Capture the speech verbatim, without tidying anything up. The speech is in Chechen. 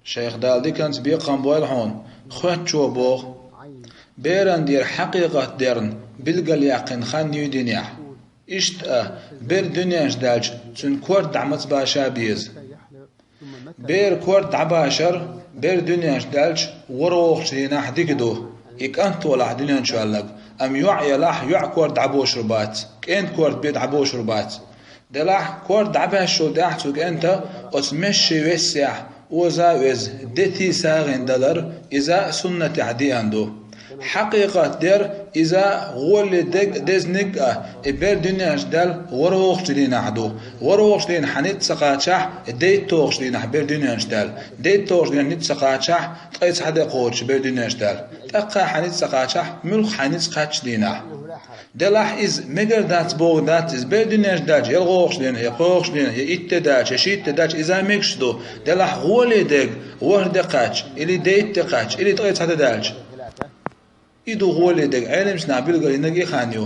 Шайх, Дала диканца бекхам бойла хьуна, хоьттачо боху: беран дера хьакъикъат дерна билгалъяьккхина хан юй динехь. Иштта а, бер дуьненаш даьлча, цуьнан корта дӀа маца баша беза. Бер корта дӀабашар бер дуьненаш даьлча, ворхӀалгӀачу дийнахь дика ду, и кӀант валахь дуьнен чу ваьлларг, амма йоӀ ялахь йоӀ корта дӀабошур бац, кӀентан корта бен дӀабошур бац. Делахь корта дӀабаьшчул тӀаьхьа цу кӀентан оцу месчийн весехь оза а оьза, дети сагӀина далар, иза суннатехь деана ду. Хьакъикъат дера, иза гӀоле дег а, дезниг а, и бер дуьненаш даьлла ворхӀалгӀачу дийнахь ду. ВорхӀалгӀачу дийнахь хьан ницкъ ца кхачахь, дейтталгӀачу дийнахь бер дуьненаш даьлла. ДейтталгӀачу дийнахь ницкъ ца кхачахь, ткъе цхьа де кхочуш бер дуьненаш даьлла. ТӀаккха хьан ницкъ ца кхачахь, муьлхха хьан ницкъ кхаьччу дийнахь. Делахь иза мегар дац бохург дац, иза бер дуьненаш даьлча, ялхалгӀачу дийнахь, я кхоалгӀачу дийнахь, я итт де даьлча, я шийтта де даьлча, иза мегаш ду. Делахь гӀоле дег, ворхӀ де кхаьчча, или дейтта де кхаьчча, или ткъе цхьа де даьлча. И ду гӀоле дег, Ӏеламчу наха билгалйинарг и хан ю.